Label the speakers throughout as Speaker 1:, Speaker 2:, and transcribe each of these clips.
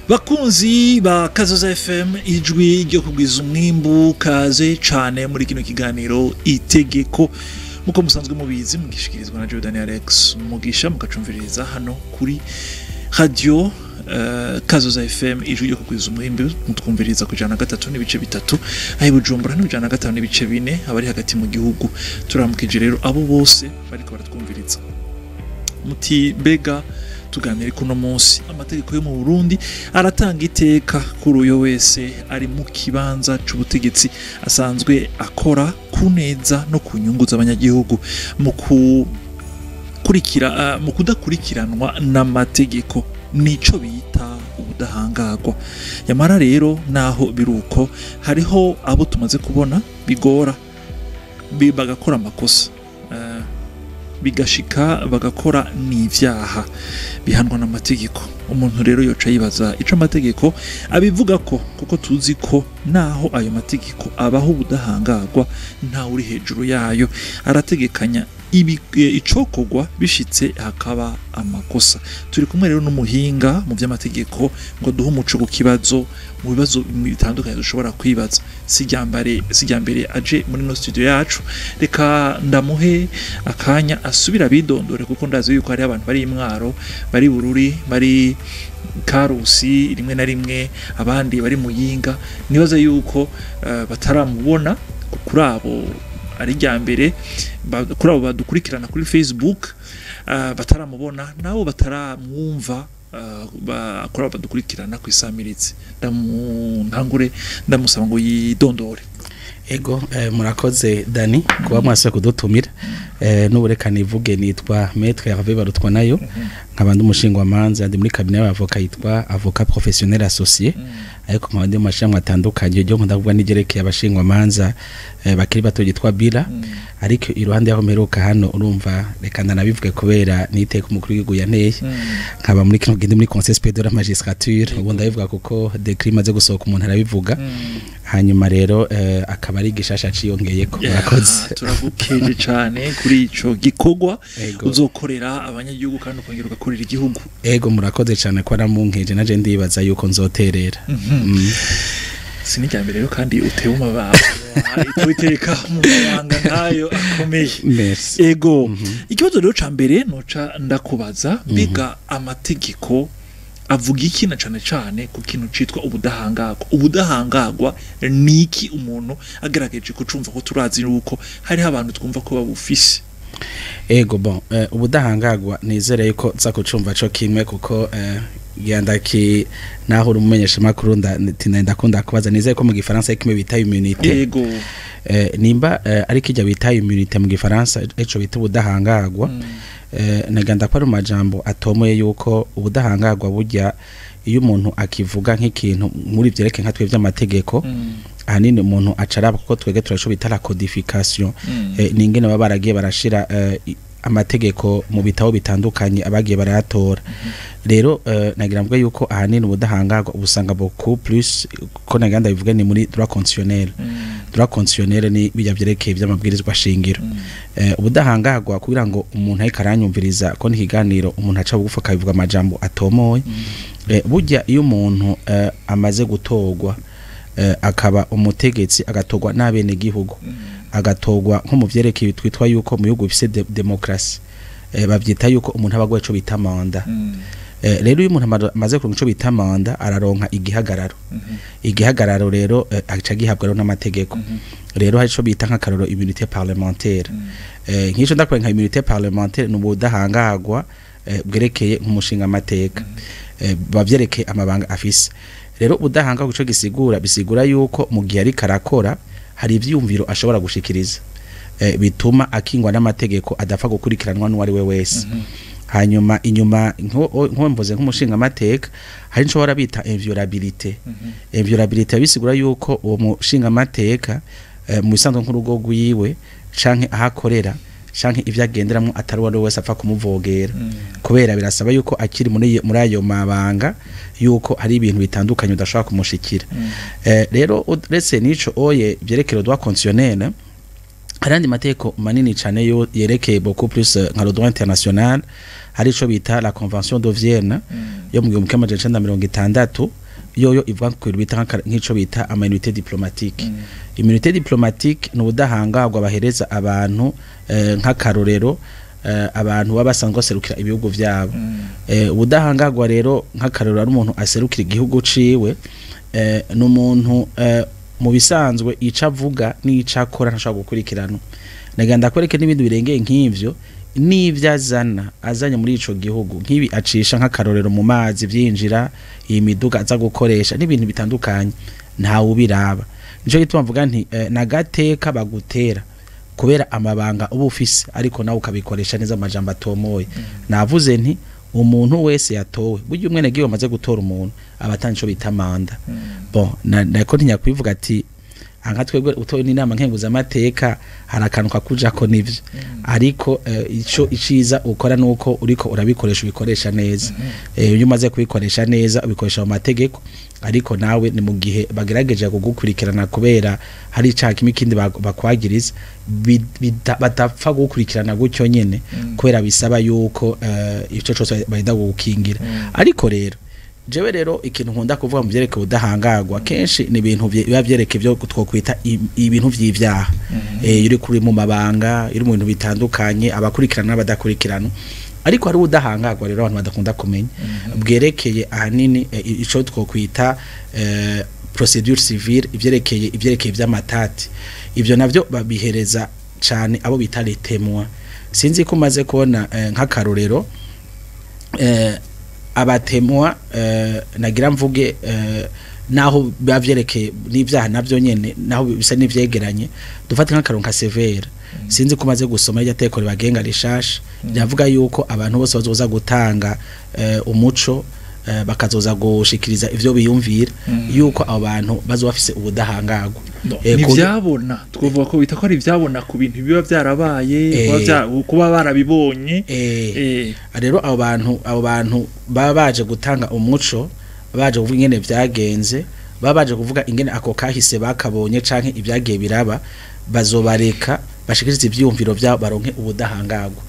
Speaker 1: Bakunzi ba Kazoza FM, ijwi ryo kugwiza umwimbu, kaze cane muri kino kiganiro Itegeko. Muko musanzwe mubizi, mugishikirizwa na Jordan Alex Mugisha, mukacumviririza hano kuri radio Kazoza FM, ijwi ryo kugwiza umwimbu. Mutwumviriza ku 103.3 aho i Bujumbura n'105.4 abari hagati mu gihugu. Turamukije rero abo bose bariko baratwumviriza. Muti mbega tuganire kuno munsi? Amategeko yo mu Burundi aratanga iteka kuri uyo wese ari mu kibanza c'ubutegetsi asanzwe akora ku neza no ku nyungu z'abanyagihugu mu kukurikira, mu kudakurikiranwa n'amategeko, nico bita ubudahangarwa. Yamara rero naho biruko, hariho abo tumaze kubona bigora bagakora amakosa, bigashika bagakora n'ivyaha bihanwa n'amategeko. Umuntu rero yoca yibaza ico amategeko abivuga ko, kuko tuzi ko naho ayo mategeko abaho ubudahangarwa, ntawe uri hejuru yayo. Arategekanya icokorwa bishitse hakaba amakosa? Turi kumwe rero n'umuhinga mu by'amategeko ngo duhe umuco ku kibazo, mu bibazo bitandukanye dushobora kwibaza. Si mbere aje muri no studio yacu. Reka ndamuhe akanya asubira bidondore, kuko ndazi yuko hari abantu bari Imwaro, bari Bururi, bari Karusi, rimwe na rimwe abandi bari Muyinga, nibaza yuko bataramubona. Kuri abo ari rya mbere, kuri abo badukurikirana kuri Facebook bataramubona, nabo bataramwumva, kuri abo badukurikirana ku isamiritsi, ntangure ndamusaba ngo yidondore.
Speaker 2: Ego, murakoze Dani kuba mwase kudutumira. N'ubureka nivuge, nitwa Maître Hervé Barutwa nayo, nkaba ndi umushingwamanza, ndi muri cabinet y'abavoka yitwa avocat professionnel associé, ariko nkaba ndi mu mashami atandukanye ryo nkunda kuvuga n'igerekeye abashingwamanza bakiri bato yitwa Bila. Ariko iruhande yaho mperuka hano, urumva, reka ndanabivuge kubera niteka umukuru w'igihugu yanteye, nkaba muri kino gihe ndi muri Conseil supérieur de la magistrature. Ubu ndabivuga kuko décret imaze gusohoka umuntu arabivuga. Hanyuma rero akaba ari gishasha ciyongeyeko. Murakoze.
Speaker 1: Turagukeje cane kuri ico gikorwa uzokorera abanyagihugu kandi ukongera ugakorera igihugu.
Speaker 2: Ego, murakoze cane ko aramunkeje, naje ndibaza yuko nzoterera.
Speaker 1: Si n'irya mbere rero kandi utewe amabanga, iteka mu mabanga nkayo akomeye.
Speaker 2: Merci.
Speaker 1: Ego, ikibazo rero ca mbere noca ndakubaza: mbega amategeko avuga iki, na cane cane ku kintu citwa ubudahangarwa? Ubudahangarwa ni iki, umuntu agerageje kucumva, ko turazi yuko hariho abantu twumva ko babufise?
Speaker 2: Ego, bon, ubudahangarwa nizere yuko nza kucumva co kimwe, kuko genda ki naho uri umumenyesha makuru ndakunda kubaza. Nizere ko mu gifaransa ari kimwe bita immunité. Nimba ari kijya bita immunité mu gifaransa, ico bita ubudahangarwa, naganda ko ari majambo atomoye yuko ubudahangarwa burya iyo umuntu akivuga nk'ikintu muri vyereke nka twe vy'amategeko, ahanini umuntu acaraba, kuko twege turasho bita la codification, ni ingene baba baragiye barashira amategeko mu bitabo bitandukanye abagiye barayatora. Rero nagira mvuge yuko ahanini ubudahangarwa ubusanga beaucoup plus, ko nagira ndabivuge, ni muri droit constitutionnel. Droit constitutionnel ni bijya vyerekeye vy'amabwirizwa shingiro. Ubudahangarwa, kugira ngo umuntu ariko aranyumviriza, ko n'ikiganiro umuntu aca bugufi akabivuga amajambo atomoye, burya iyo umuntu amaze gutorwa, akaba umutegetsi, agatorwa n'abenegihugu, agatorwa nko mu vyerekeye twitwa yuko mu bihugu bifise démocratie, bavyita yuko umuntu aba agoye ico bita mandat. Rero iyo umuntu amaze kuronka ico bita mandat, araronka igihagararo. Igihagararo rero aca gihabwa rero n'amategeko. Rero hari ico bita nk'akaroro immunité parlementaire. Nk'ico ndakubwiye nka immunité parlementaire, ni ubudahangarwa bwerekeye nk'umushinga amateka, bavyerekeye amabanga afise. Rero ubudahangarwa ico gisigura, bisigura yuko mu gihe ariko arakora hari ivyiyumviro ashobora gushikiriza, bituma akingwa n'amategeko, adapfa gukurikiranwa n'uwari we wese. Hanyuma inyuma nko mvuze nk'umushinga amateka, hari nshobora bita inviolabilité. Inviolabilité bisigura yuko uwo mushinga amateka mu bisanzwe nk'urugo rwiwe canke aho akorera canke ivyo agenderamwo, atari uwo ari we wese apfa kumuvogera, kubera birasaba yuko akiri muri ayo mabanga yuko hari ibintu bitandukanye udashobora kumushikira. Rero uretse n'ico oye vyerekeye droit constitutionnel, hari andi mategeko manini cane yo yerekeye beaucoup plus nka le droit international. Hari ico bita la Convention de Vienne. yo mu 1960, yoyo ivuga ku bintu bita nk'ico bita ama immunité diplomatique. Immunité diplomatique ni ubudahangarwa bahereza abantu, nk'akarorero, abantu baba basanzwe baserukira ibihugu vyabo. Ubudahangarwa rero, nk'akarorero, ari umuntu aserukira igihugu ciwe, ni umuntu mu bisanzwe ico avuga n'ico akora ntashobora gukurikiranwa. Nagira ndakwereke n'ibindi birengeye nk'ivyo, n'ivyo azana azanye muri ico gihugu, nk'ibi acisha nk'akarorero mu mazi vyinjira, iyi miduga aza gukoresha n'ibintu bitandukanye, ntawe ubiraba. Nico gituma mvuga nti nagateka bagutera kubera amabanga uba ufise, ariko nawe ukabikoresha neza. Amajambo atomoye, navuze nti umuntu wese yatowe, burya umwene gihe bamaze gutora umuntu aba atanga ico bita mandat. Bon, nako ntinya kubivuga ati nka twebwe utowe n'inama nkenguzamateka, hari akantu kakujako nivyo, ariko ico iciza ukora nuko uriko urabikoresha, ubikoresha neza. Iyo umaze kubikoresha neza, ubikoresha mu mategeko, ariko nawe ni mu gihe bagerageje kugukurikirana kubera hari icaha kimwe ikindi bakwagiriza, badapfa gukurikirana gutyo nyene, kubera bisaba yuko ico cose bahita kugukingira. Ariko rero jewe rero ikintu nkunda kuvuga mu vyerekeye ubudahangarwa, kenshi ni ibintu biba vyerekeye ibyo twokwita ibintu vy'ivyaha. Iyo uri kuri mu mabanga, iri mu bintu bitandukanye, abakurikirana n'abadakurikirana. Ariko hari ubudahangarwa rero abantu badakunda kumenya, bwerekeye ahanini ico twokwita procédure civile, ivyerekeye vy'amatati. Ivyo navyo babihereza cane abo bita les témoins. Sinzi ko umaze kubona, nk'akarorero, aba témoins, nagira mvuge, naho biba vyerekeye n'ivyaha navyo nyene, naho bisa n'ivyegeranye. Dufate nk'akarorero nka CVR. Sinzi ko umaze gusoma irya teko ribagenga rishasha, ryavuga yuko abantu bose bazoza gutanga umuco, bakazoza gushikiriza ivyo biyumvira, yuko abo bantu bazoba bafise ubudahangarwa.
Speaker 1: No, ni ivyabona, twovuga ko bita ko ari ivyabona ku bintu biba vyarabaye, kuba barabibonye.
Speaker 2: Rero abo bantu baba baje gutanga umuco, baje kuvuga ingene vyagenze, baba baje kuvuga ingene ako kahise bakabonye canke ibyagiye biraba, bazobareka bashikirize ivyiyumviro vyabo, baronke ubudahangarwa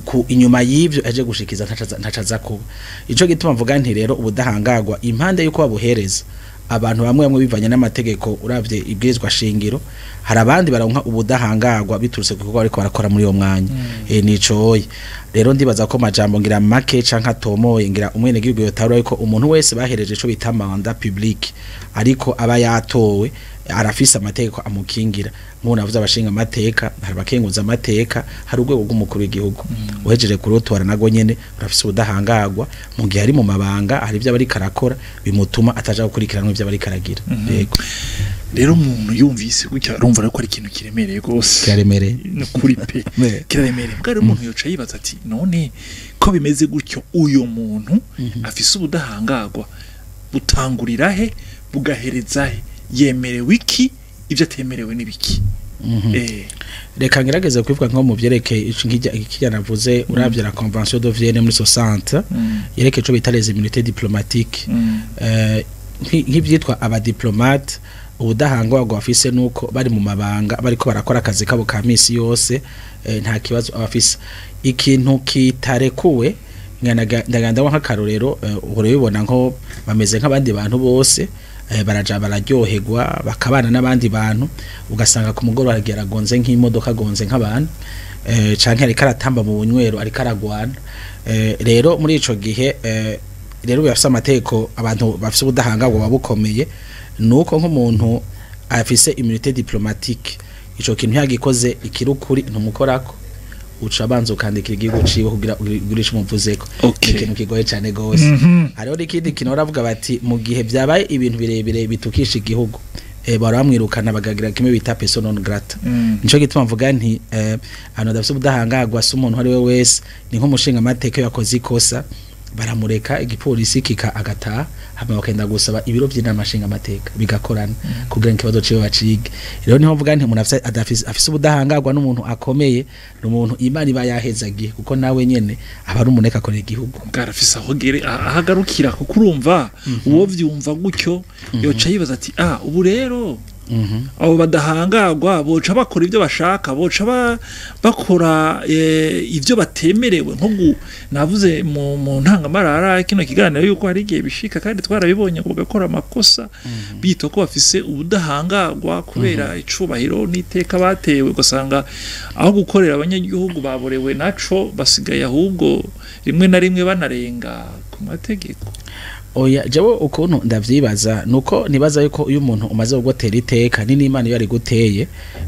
Speaker 2: ku inyuma y'ivyo aje gushikiza ntacaza kuba. Ico gituma mvuga nti rero ubudahangarwa, impande yuko babuhereza abantu bamwe bamwe bivanye n'amategeko, uravye ibwirizwa shingiro, hari abandi baronka ubudahangarwa biturutse ku bikorwa bariko barakora muri uwo mwanya. Nicoye rero ndibaza ko majambo ngira make canke atomoye, ngira umwene gihugu yotarura yuko umuntu wese bahereje ico bita mandat public, ariko aba yatowe, arafise amategeko amukingira. Nk'ubu navuze abashinga amateka, hari abakenguza amateka, hari urwego rw'umukuru w'igihugu uhejeje kurutora, nago nyene urafise ubudahangarwa mu gihe ari mu mabanga, hari ibyo ariko arakora bimutuma ataja gukurikiranwa ivyo ariko aragira. Yego.
Speaker 1: Rero umuntu yumvise gutya arumva ko ari ikintu kiremereye rwose.
Speaker 2: Kiraremereye.
Speaker 1: Ni ukuri pe, kiraremereye. Bwa rero umuntu yoca yibaza ati none ko bimeze gutyo, uyo muntu afise ubudahangarwa butangurira he, bugahereza he, yemerewe iki, ibyo atemerewe n'ibiki?
Speaker 2: Reka ngerageze kubivuga nko mu vyerekeye ico nk'ijya navuze. Uravye la convention de Vienne muri 60 yerekeye ico bita les immunités diplomatiques, nk'ivyitwa aba diplomates, ubudahangarwa bafise nuko bari mu mabanga, bariko barakora akazi kabo ka misi yose, nta kibazo abafise. Ikintu kitarekuwe, ndaganda nk'akarorero, uhora ubibona nko bameze nk'abandi bantu bose, baraja bararyoherwa, bakabana n'abandi bantu, ugasanga ku mugoroba aragiye aragonze nk'imodoka, agonze nk'abantu, canke ariko aratamba mu bunywero, ariko aragwana. Rero muri ico gihe rero bafise amategeko, abantu bafise ubudahangarwa buba bukomeye, nuko nk'umuntu afise immunité diplomatique, ico kintu yagikoze ikirukuri, ntumukorako, uca abanza ukandikira igihugu ciwe kugira ugurishe umuvuzeko. Ni ikintu kigoye cane gose. Hariho n'ikindi kintu baravuga bati mu gihe vyabaye ibintu birebire bitukisha igihugu, bahora bamwirukana, bakagira kimwe bita persona non grata. Nico gituma mvuga nti abantu badafise ubudahangarwa si umuntu ari we wese. Ni nk'umushinga amateka yakoze ikosa, baramureka, igipolisi kika agataha, hama bakenda gusaba ibiro vy'inama nshinga amateka bigakorana kugira ngo ikibazo ciwe bacige. Rero niho mvuga nti umuntu afise ubudahangarwa n'umuntu akomeye, n'umuntu Imana iba yahezagiye, kuko nawe nyene aba ari umuneka akorera igihugu.
Speaker 1: Bwarafise aho gere ahagarukira, kuko urumva uwo vyumva gutyo yoca yibaza ati ah, ubu rero Abo badahangagwa boca bakora ibyo bashaka, boca bakora ibyo batemerewe. Nko navuze mu ntangamarara kino kiganiro yuko hari igihe bishika kandi twarabibonye ngo bagakora amakosa bitwa ko bafise ubudahangagwa kubera icubahiro n'iteka batewe, ugasanga aho gukorera abanyagihugu baborewe naco basigaye ahubwo rimwe na rimwe banarenga ku mategeko.
Speaker 2: Oya, jewe ukuntu ndavyibaza nuko nibaza yuko uyu muntu umaze gutera iteka ni n'Imana iyo ari guteye,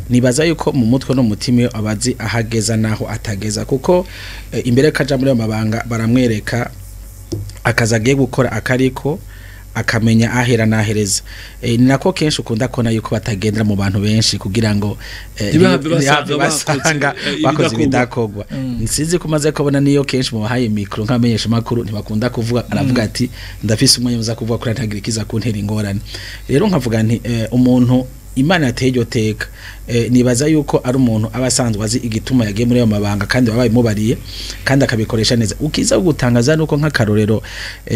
Speaker 2: nibaza yuko mu mutwe no mutima iyo abazi ahageza naho atageza, kuko imbere kaja muri mabanga baramwereka akaza agiye gukora akariko akamenya ahera nahereza. Ni nako kenshi ukunda kona yuko batagendera mu bantu benshi kugira ngo basanga bakoze ibidakogwa. Nsizi kumaze kubona niyo kenshi mu bahaye micro nkamenyesha makuru ntibakunda kuvuga, aravuga ati ndafise umwanya muza kuvuga kuri ntagira ikiza kuntera ingorane. Rero nkavuga nti umuntu Imana yateye iryo teka, nibaza yuko ari umuntu aba asanzwe azi igituma yagiye muri ayo mabanga kandi wabaye mubariye kandi akabikoresha neza. Ukiza gutangaza nuko nk'akarorero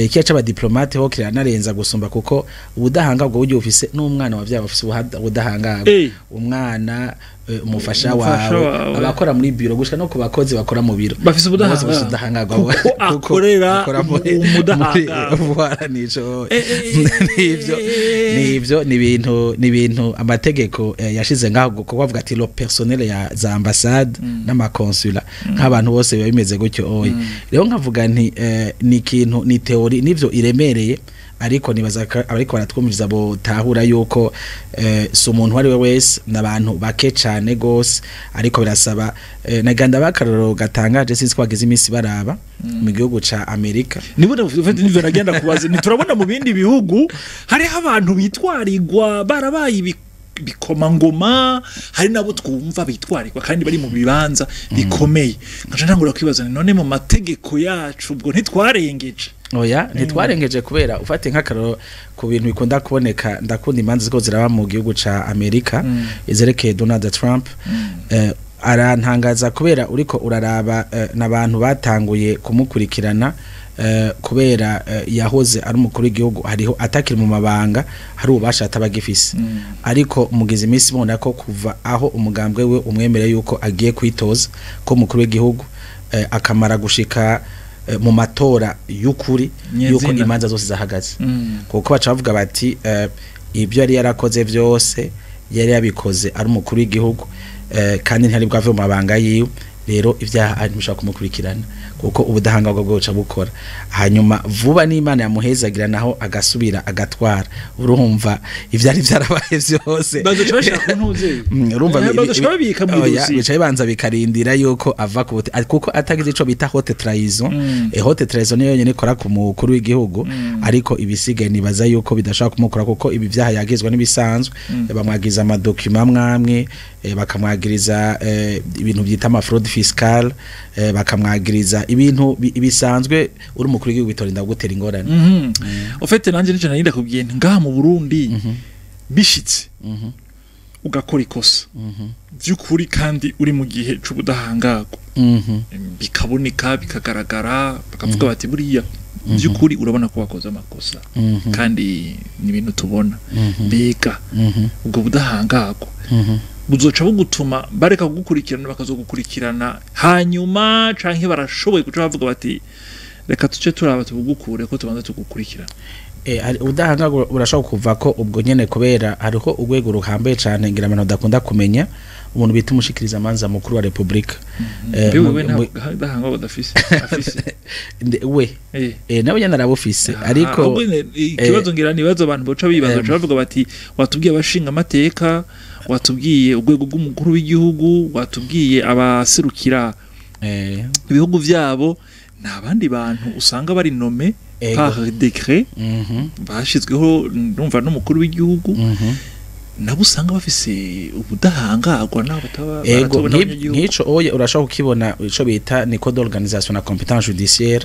Speaker 2: kiya c'abadiplomate ho kiranarenza gusumba, kuko ubudahangagwa buryo ufise n'umwana wavyaye afise ubudahangagwa, umwana umufasha wawe abakora muri biro gushika no ku bakozi bakora mu biro
Speaker 1: bafise ubudahangarwa kuko akorera umudahangarwa.
Speaker 2: Nico nivyo nivyo ni ibintu amategeko yashize ngaho, kuko bavuga ati lo personnel ya za ambassade n'amakonsula nk'abantu bose biba bimeze gutyo. Oye rero nkavuga nti ni ikintu ni theory nivyo iremereye, ariko nibaza ariko baratwumviriza botahura yuko si umuntu wari we wese n'abantu bake cyane gose, ariko birasaba. Naganda bakaroro gatangaje sinzi kwagize iminsi baraba mu gihugu ca Amerika,
Speaker 1: nibona nivyo nagenda kubaza ni turabona mu bindi bihugu hariho abantu bitwarirwa barabaye bikomangoma, hari nabo twumva bitwarirwa kandi bari mu bibanza bikomeye. Nkaca ntangura kwibaza none mu mategeko yacu ubwo ntitwarengeje?
Speaker 2: Oya, ntitwarengeje kubera ufate nk'akaroro ku bintu bikunda kuboneka. Ndakunda imanza ziko ziraba mu gihugu ca Amerika izerekeye Donald Trump. Arantangaza kubera uriko uraraba n'abantu batanguye kumukurikirana kubera yahoze ari umukuru w'igihugu, hariho atakiri mu mabanga hari ububasha atabagifise, ariko mugize iminsi mubona ko kuva aho umugambwe we umwemere yuko agiye kwitoza ko umukuru w'igihugu akamara gushika mu matora y'ukuri yuko imanza zose zahagaze, kuko baca bavuga bati ibyo yari yarakoze byose yari yabikoze ari umukuru w'igihugu kandi ntari bwave mu mabanga yiwe, rero ibyaha ari mushaka kumukurikirana kuko ubudahangarwa bwo buca bukora. Hanyuma vuba n'Imana yamuhezagira naho agasubira agatwara, urumva ivyari vyarabaye vyose
Speaker 1: bazoca bashaka kuntuze,
Speaker 2: urumva
Speaker 1: bazoca babika mu dossier,
Speaker 2: bicaye banza bikarindira yuko ava ku kuko atagize ico bita haute trahison. Haute trahison niyo yonyene ikora ku mukuru w'igihugu, ariko ibisigaye nibaza yuko bidashaka kumukora kuko ibi vyaha yagizwe n'ibisanzwe. Bamwagiza amadokima mwamwe, bakamwagiriza ibintu byita ama fraude fiscale, bakamwagiriza ibintu bisanzwe uri umukuru w'igihugu bitorinda gutera ingorane.
Speaker 1: Ofete nanje nico narinda kubwiye ngaha mu Burundi bishitse ugakora ikosa by'ukuri kandi uri mu gihe c'ubudahangagwa bikaboneka bikagaragara, bakavuga bati buriya by'ukuri urabona ko wakoze amakosa kandi ni ibintu tubona, mbega ubwo budahangagwa buzoca bugutuma bareka kugukurikirana bakazogukurikirana hanyuma, canke barashoboye kuca bavuga bati reka tuce turaba tubugukure ko tubanza tugukurikirana?
Speaker 2: Ubudahangarwa burashobora kuva ko ubwo nyene kubera hariho urwego ruhambaye cane ngira abantu badakunda kumenya, umuntu bita umushikiriza manza mukuru wa Republika.
Speaker 1: Wewe nta budahangarwa budafise afise
Speaker 2: we nawe nyene arabufise, ariko
Speaker 1: ikibazo ngira nibazo abantu boca bibaza baca bavuga bati watubwiye abashinga amateka, watubwiye urwego rw'umukuru w'igihugu, watubwiye abaserukira ibihugu vyabo, nta bandi bantu usanga bari nommé par décret bashizweho ndumva n'umukuru w'igihugu, nabo usanga bafise ubudahangarwa nabo bataba
Speaker 2: baratowe n'abanyagihugu. Nk'ico oye urashobora kukibona ico bita ni code d'organisation na compétence judiciaire,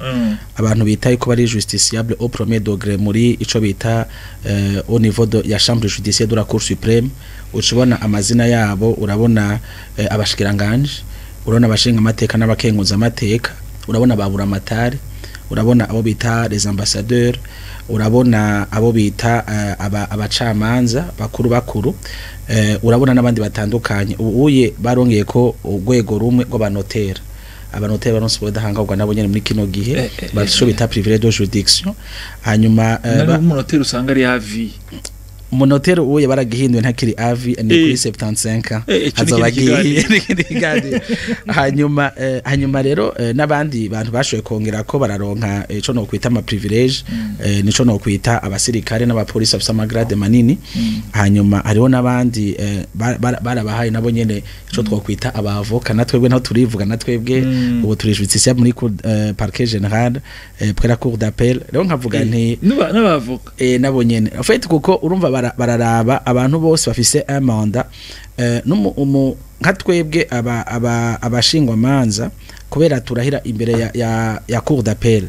Speaker 2: abantu bita yuko bari justiciable au premier degré muri ico bita au niveau de ya chambre judiciaire de la Cour suprême. Ucubona amazina yabo, urabona abashikiranganje, urabona abashinga amateka n'abakenguza amateka, urabona babura amatari, Urabona abo bita les ambassadeurs, urabona abo bita abacamanza bakuru bakuru, urabona n'abandi batandukanye. Ubu uye barongeye ko urwego rumwe rw'abanotera, abanoteri baronse ubudahangarwa nabo nyene muri kino gihe, bafise ico bita privilège de juridiction. Hanyuma
Speaker 1: n'umunoteri usanga ari à vie.
Speaker 2: Umunoteri uye baragihinduye, ntakiri à vie, ni kuri 75.
Speaker 1: Ico ni
Speaker 2: Azoba
Speaker 1: ikindi
Speaker 2: agiye
Speaker 1: kiganiro.
Speaker 2: N'ikindi kiganiro. Hanyuma rero n'abandi bantu bashoboye kongera ko bararonka ico no kwita ama privilège, nico no kwita abasirikare n'abapolisi bafise ama grade manini. Hanyuma hariho n'abandi barabahaye nabo nyene ico twokwita abavoka. Na twebwe naho turivuga, na twebwe ubu turi justiciable muri cour, parquet général, près la cour d'appel. Rero nkavuga nti
Speaker 1: N'abavoka.
Speaker 2: Nabo nyene en fait, kuko urumva bararaba abantu bose bafise un mandat, nka twebwe aba abashingwamanza, kubera turahira imbere ya cour d'appel,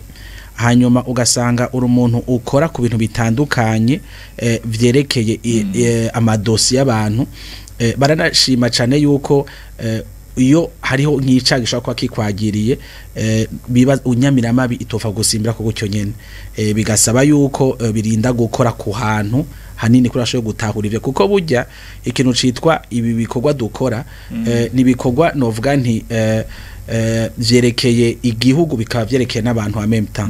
Speaker 2: hanyuma ugasanga uri umuntu ukora ku bintu bitandukanye vyerekeye amadosiye y'abantu, baranashima cyane yuko iyo hariho nk'icaha gishobora kuba kikwagiriye, biba unyamiramabi itofa gusimbira ko gutyo nyene, bigasaba yuko birinda gukora ku hantu hanini kuri ashobora gutahura ivyo, kuko burya ikintu citwa ibi bikorwa dukora ni bikorwa novuga nti vyerekeye igihugu, bikaba vyerekeye n'abantu en même temps.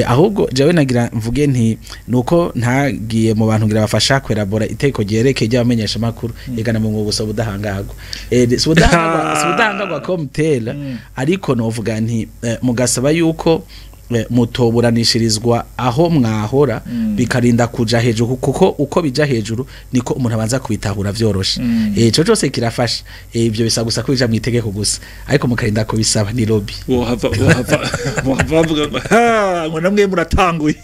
Speaker 2: Ahubwo jewe nagira mvuge nti nuko ntagiye mu bantu ngira bafasha kwerabora iteko ryerekeye ry'abamenyesha makuru, yegana mu gusa budahangarwa, si ubudahangarwa comme tel, ariko novuga nti mugasaba yuko mutoburanishirizwa aho mwahora, bikarinda kuja hejuru, kuko uko bija hejuru niko umuntu abanza kubitahura vyoroshe. Ico cose kirafasha. Ivyo bisa gusa ko bija mu itegeko gusa, ariko mukarinda kubisaba ni lobby.
Speaker 1: Wohava bavuga ngo ha, ngo namwe muratanguye.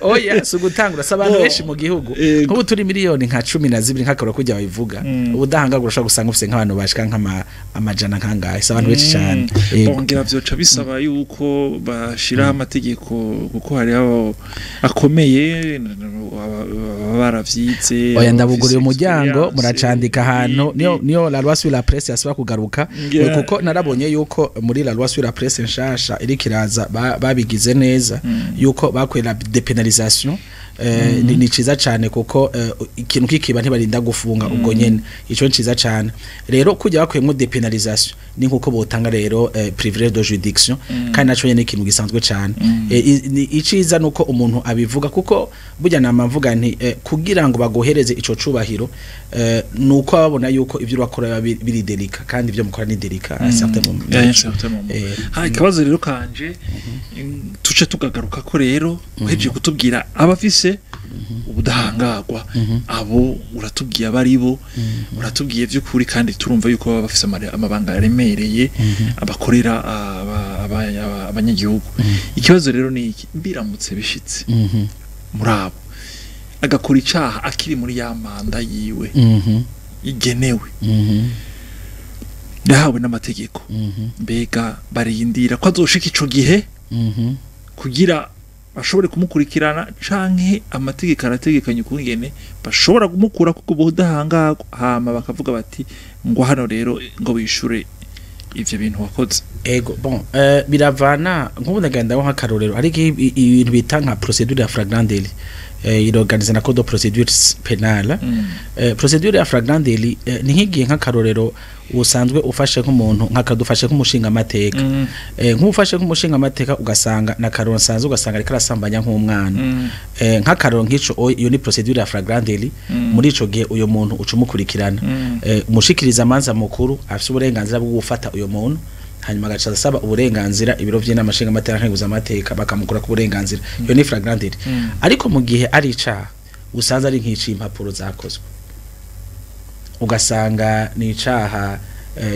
Speaker 2: Oya, si ugutangura, si abantu
Speaker 1: Oh.
Speaker 2: benshi mu gihugu. Nk'ubu turi miliyoni nka 12, nk'akaroro kujya babivuga, ubudahangarwa urashobora gusanga ufise nk'abantu bashika nk'ama amajana nkangahe, si abantu benshi cyane. Yego.
Speaker 1: Bongera vyoca bisaba yuko bashiraho amategeko, kuko hariho akomeye baba baravyize.
Speaker 2: Oya, ndabugurira umuryango,
Speaker 1: experience,
Speaker 2: muracandika ahantu niyo la loi sur la presse yasaba kugaruka. Kuko narabonye yuko muri la loi sur la presse nshasha iriko iraza babigize neza yuko bakuye la dépenalisation. Ni ciza cane kuko ikintu kikiba ntibarinda gufunga ubwo nyene. Ico ni ciza cane. Rero kujya bakuyemo dépenalisation ni nkuko botanga rero privilège de juridiction, kandi naco nyene ni ikintu gisanzwe cane. Iciza nuko umuntu abivuga, kuko burya nama mvuga nti kugira ngo baguhereze ico cubahiro, nuko babona yuko ivyo urakora biba biri délicat, kandi ivyo mukora ni délicat à certain moment.
Speaker 1: Yeah, un certain moment. Ha, ikibazo rero kanje, tuce tugagaruka ko rero uhejeje kutubwira abafise ubudahangarwa, abo uratubwiye abari bo, uratubwiye by'ukuri, kandi turumva yuko baba bafise amabanga yaremereye abakorera abanyagihugu. Ikibazo rero ni iki: biramutse bishitse muri abo agakora icaha akiri muri ya manda yiwe igenewe, yahawe n'amategeko, mbega barindira ko azoshika ico gihe kugira bashobore kumukurikirana, canke amategeko arategekanye ukungene bashobora kumukura kuko ubudahangarwa, hama bakavuga bati ngo hano rero ngo wishure ivyo bintu wakoze?
Speaker 2: Ego, bon, biravana. Nk'ubu ndagenda nk'akarorero, ariko ibintu bita nka procédure ya flagrant délit irorganiza na code de procédure pénale. Procédure ya flagrant délit ni nk'igihe nk'akarorero usanzwe ufashe nk'umuntu, nk'akadufashe nk'umushinga amateka, nk'ufashe nk'umushinga amateka, ugasanga na karoro nsanzwe, ugasanga ariko arasambanya nk'umwana. Nk'akaroro nk'ico, iyo ni procédure ya flagrant délit. Muri ico gihe uyo muntu uca umukurikirana, umushikiriza amanza mukuru afise uburenganzira bwo gufata uyo muntu, hanyuma agaca asaba uburenganzira ibiro vy'inama nshingamateka nkenguzamateka, bakamukura ku burenganzira. Iyo ni flagrant délit. Ariko mu gihe ari icaha usanze ari nk'ici impapuro zakozwe, ugasanga ni icaha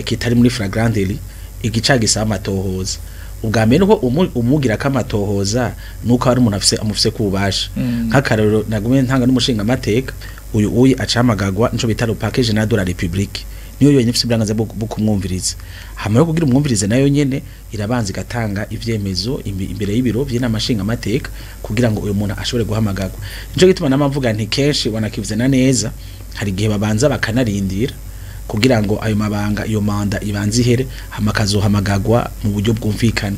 Speaker 2: kitari muri flagrant délit, igicaha gisaba amatohoza, ubwa mbere nuko umugira ko amatohoza nuko hari umuntu afise amufise kububasha. Nk'akarorero nagume ntanga n'umushinga amateka uyu uyi acahamagagwa nico bita le parquet général de la République, niyo yonyene ifise uburenganzira bwo kumwumviriza. Hama yo kugira umwumvirize, nayo nyene irabanza igatanga ivyemezo imbere y'ibiro vy'inama nshingamateka kugira ngo uyu muntu ashobore guhamagarwa. Nico gituma nama mvuga nti kenshi wanakivuze na neza, hari igihe babanza bakanarindira. Kugira ngo ayo mabanga, iyo manda ibanze ihere, hama akazohamagagwa mu buryo bwumvikana.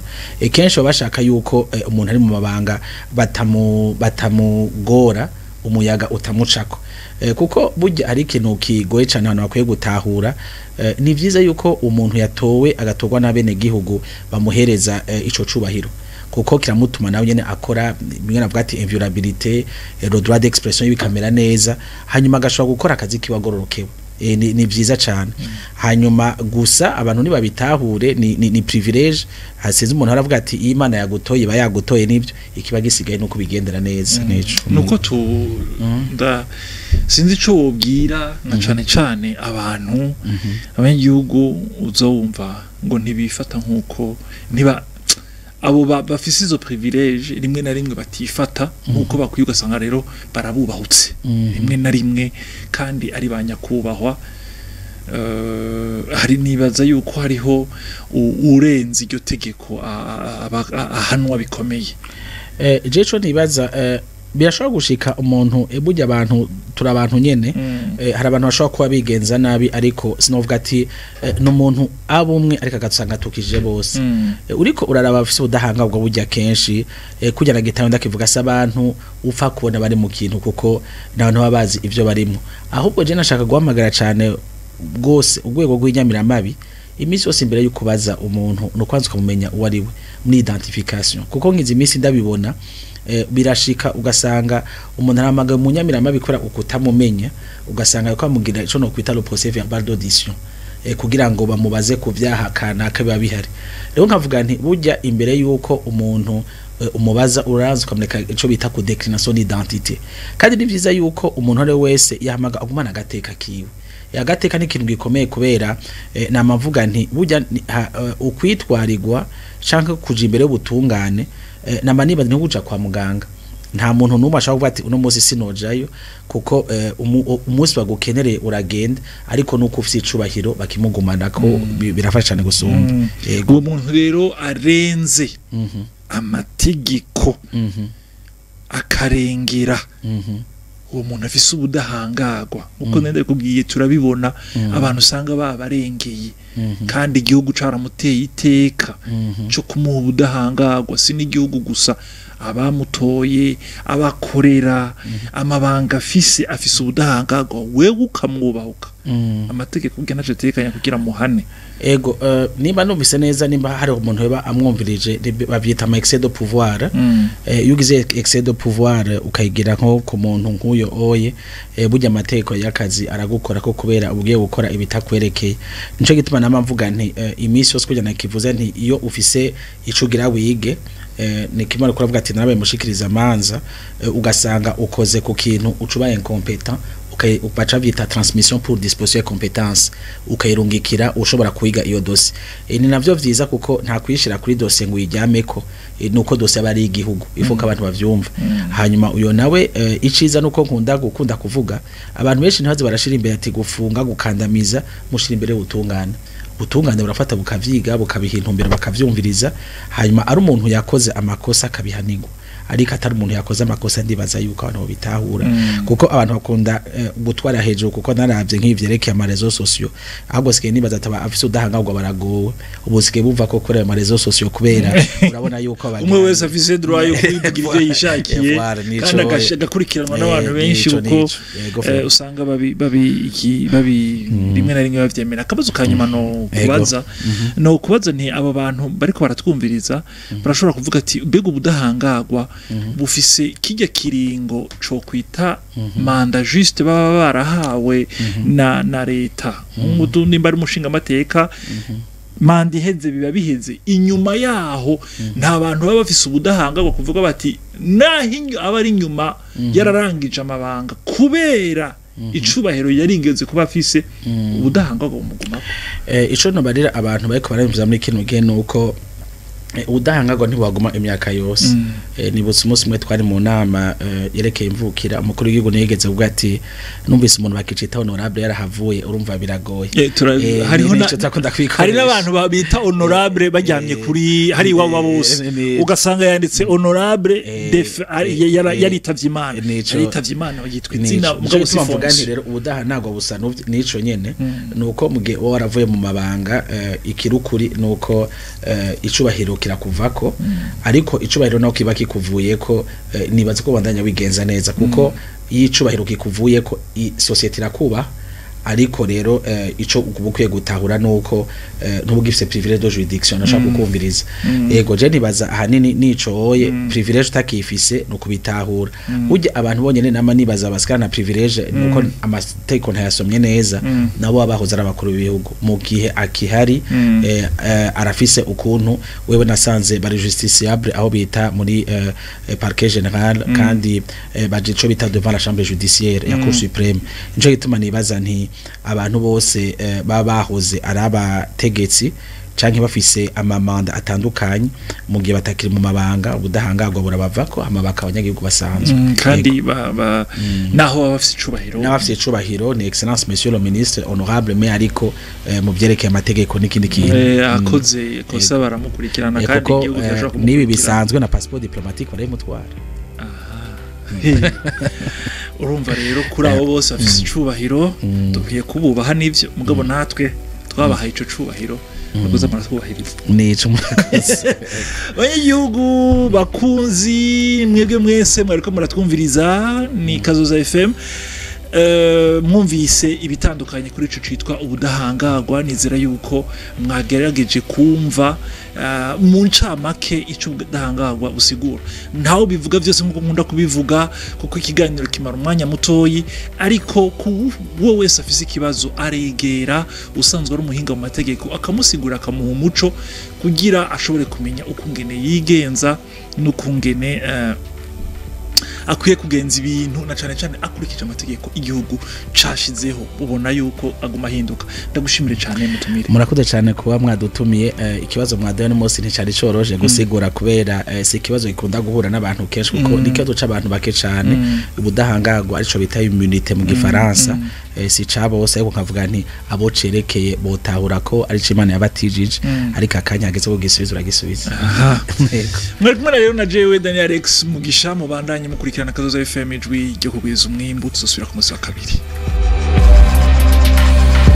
Speaker 2: Kenshi baba bashaka yuko umuntu ari mu mabanga batamugora, umuyaga utamucako, kuko burya ari ikintu kigoye cyane abantu bakwiye gutahura. Ni vyiza yuko umuntu yatowe agatorwa n'abene gihugu bamuhereza ico cubahiro, kuko kiramutuma nawe nyene akora bimwe navuga ati inviolabilité, le droit d'expression bikamera neza, hanyuma agashobora gukora akazi kiwe agororokewe. Ni vyiza cyane. Hanyuma gusa abantu ntibabitahure, ni privilège. Hasize umuntu aravuga ati iyo Imana yagutoye iba yagutoye, nibyo, ikiba gisigaye nuko bigendera neza nico.
Speaker 1: Nuko tu nda sinzi ico wobwira na cane cane abantu, abanyagihugu uzowumva ngo ntibifata nkuko ntiba abo bafise izo privilège, rimwe na rimwe batifata nkuko bakwiye, ugasanga rero barabubahutse rimwe na rimwe kandi ari ba nyakubahwa. Hari nibaza yuko hariho urenze iryo tegeko ahanwa bikomeye.
Speaker 2: Je co nibaza, birashobora gushika umuntu, burya abantu turi abantu nyene. Hari abantu bashobora kuba bigenza nabi, ariko sinovuga ati n'umuntu aba umwe ariko agasanga atukije bose. Uriko uraraba afise ubudahangarwa, burya kenshi kugira na gitayo ndakivuga, se abantu upfa kubona bari mu kintu, kuko n'abantu baba bazi ivyo barimo. Ahubwo je nashaka guhamagara cane bwose urwego rw'inyamiramabi, iminsi yose imbere yo kubaza umuntu no kwanza ukamumenya uwo ari we muri identification, kuko ngizi iminsi ndabibona, birashika ugasanga umuntu aramagaye mu nyamiramabi kubera ukutamumenya, ugasanga ko amugira ico no kwita le procès verbal d'audition, kugira ngo bamubaze ku vyaha kanaka biba bihari. Rero nkavuga nti burya imbere yuko umuntu umubaza, uraza ukamureka ico bita ku déclination d'identité. Kandi ni vyiza yuko umuntu ari we wese yahamaga agumana agateka kiwe. Agateka ni ikintu gikomeye, kubera namavuga nti burya ukwitwarirwa canke kuja imbere y'ubutungane, nama nibaza ntuguja kwa muganga, nta muntu n'umwe ashobora kuvuga ati uno munsi sinojayo, kuko umunsi bagukenereye uragenda, ariko nuko ufise icubahiro bakimugumana ko birafasha cane gusumba. Yego.
Speaker 1: Uwo muntu rero arenze amategeko, akarengera, uwo muntu afise ubudahangarwa, uko nenda kubwiye turabibona, abantu usanga babarengeye kandi igihugu caramuteye iteka cyo kumuha ubudahangarwa. Si n'igihugu gusa, abamutoye, abakorera, amabanga afise ubudahangarwa, wewe ukamwubahuka, amategeko ubwe ntaco ategekanya kugira muhane.
Speaker 2: Ego, nimba numvise neza, nimba hari umuntu yoba amwumvirije, bavyita ama excès de pouvoir. Iyo ugize excès de pouvoir ukayigira nko ku muntu nk'uyo oye, burya amategeko y'akazi aragukora ko, kubera ugiye gukora ibitakwerekeye. Nico gituma nama mvuga nti iminsi yose kugira nakivuze nti iyo ufise ico ugira wige, ni kimwe ariko uravuga ati narabaye mushikiriza amanza, ugasanga ukoze ku kintu ucubaye incompétent, baca vyita transmission pour disposition de compétence, ukayirungikira ushobora kwiga iyo dossier. Ni navyo vyiza, kuko nta kuyishira kuri dossier ngo uyiryameko, nuko dossier aba ari igihugu, ifo ko abantu bavyumva. Hanyuma uyo nawe, iciza nuko nkunda gukunda kuvuga, abantu benshi ntibaze barashira imbere ati gufunga, gukandamiza, mushira imbere ubutungane. Ubutungane burafata bukavyiga, bukabiha intumbero, bakavyumviriza, hanyuma ari umuntu yakoze amakosa akabihanirwa, ariko atari umuntu yakoze amakosa, ndibaza yuko abantu bitahura, kuko abantu bakunda gutwara hejuru. Kuko naravye nk'ivyerekeye ama réseaux sociaux, ahubwo sigaye nibaza ati afise udahangarwa baragowe, ubu sigaye bumva ko kuri ayo ma réseaux sociaux, kubera urabona yuko
Speaker 1: umwe wese afise droit yo kwivugira ivyo yishakiye,
Speaker 2: Voilà, nico,
Speaker 1: kandi agakurikiranwa n'abantu benshi,
Speaker 2: nico,
Speaker 1: kuko
Speaker 2: nico. Yego,
Speaker 1: usanga babi rimwe na rimwe bavyemera. Akabazo ka nyuma no kubaza, no kubaza nti abo bantu bariko baratwumviriza barashobora kuvuga ati mbega ubudahangarwa bufise kijya kiringo co kwita mandat juste baba barahawe na leta? Nk'ubu nimba ari umushinga amateka, manda iheze biba biheze, inyuma yaho nta bantu baba bafise ubudahangarwa kuvuga bati naho aba ari inyuma yararangije amabanga, kubera icubahiro yaringeze kuba afise, ubudahangarwa bumugumako?
Speaker 2: Ico nobarira abantu bariko barayumviza muri kino gihe nuko Ubudahangarwa ntibwaguma imyaka yose. Nibutse umunsi umwe twari mu nama yerekeye imvukira, umukuru w'igihugu ntiyigeze kuvuga ati numvise umuntu bakicita honorable yarahavuye, urumva biragoye.
Speaker 1: Hariho
Speaker 2: nico turakunda
Speaker 1: hari
Speaker 2: kwikoresha.
Speaker 1: n'abantu bita honorable baryamye kuri hari iwabo bose, ugasanga yanditse honorable yaritavye Imana, yaritavye Imana yitwa izina, mugabo si
Speaker 2: mvuga nti
Speaker 1: fonction.
Speaker 2: Rero ubudahangarwa busa n'ico nyene, nuko mu gihe uba waravuye mu mabanga, ikirukuri nuko icubahiro kirakuvako, ariko icubahiro naho kiba kikuvuyeko, nibaza ko bandanya wigenza neza, kuko iyo icubahiro kikuvuyeko société irakuba. Ariko rero ico uba ukwiye gutahura nuko ntuba ugifise privilège de juridiction, nashaka kukumviriza. Yego, je nibaza ahanini nico oye privilège utakifise nukubitahura. Burya abantu bonyene nama nibaza basikana na privilège nuko amategeko ntayasomye neza, nabo bahoze ari abakuru b'ibihugu mu gihe akihari, arafise ukuntu wewe nasanze bari justiciable aho bita muri parquet général, kandi baje ico bita devant la chambre judiciaire ya Cour suprême. Nico gituma nibaza nti abantu bose baba bahoze ari abategetsi canke bafise amamanda atandukanye, mu gihe batakiri mu mabanga, ubudahangarwa burabavako, amabaka abanyagihugu basanzwe.
Speaker 1: Kandi naho baba bafise icubahiro,
Speaker 2: n'abafise icubahiro ni excellence monsieur le ministre, honorable, mais ariko mu vyerekeye amategeko n'ikindi kintu.
Speaker 1: Akoze kosa baramukurikirana, kandi
Speaker 2: kuko
Speaker 1: igihugu kirashobora
Speaker 2: n'ibi
Speaker 1: kumukurikirana.
Speaker 2: Bisanzwe na passeport diplomatique barayimutwara.
Speaker 1: Urumva rero kuri abo bose bafise icubahiro dukwiye kububaha n'ivyo, mugabo natwe twabahaye ico cubahiro nukuza muratwubahiriza.
Speaker 2: Nico, murakoze.
Speaker 1: Abanyagihugu bakunzi, mwebwe mwese mwariko muratwumviriza, ni Kazoza FM. Mwumvise ibitandukanye kuri ico citwa ubudahangarwa. Nizera yuko mwagerageje kumva mu ncamake ico ubudahangarwa busigura. Ntaho bivuga byose nkuko nkunda kubivuga, kuko ikiganiro kimara umwanya mutoyi, ariko ku uwo wese afise ikibazo aregera usanzwe ari umuhinga mu mategeko, akamusigura, akamuha umuco kugira ashobore kumenya ukungene yigenza n'ukungene akwiye kugenza ibintu, na cane cane akurikije amategeko igihugu cashizeho, ubona yuko aguma ahinduka. Ndagushimire cane, mutumire.
Speaker 2: Murakoze cyane kuba mwadutumiye. Ikibazo mwaduhaye n'umunsi nticari coroshe gusigura, kubera si ikibazo gikunda guhura n'abantu kenshi, kuko ni ikibazo c'abantu bake cane. Ubudahangarwa arico bita immunité mu gifaransa, si ca bose, ariko nkavuga nti abo cerekeye botahura ko arico Imana yabatijije, ariko akanya hageze ko gisubiza uragisubiza. Yego.
Speaker 1: Mwari kumwe rero na jewe Daniel Alex Mugisha. Mubandanye mukurikirana Kazoza FM, ijwi ryo kugwiza umwimbu. Tuzosubira ku munsi wa kabiri.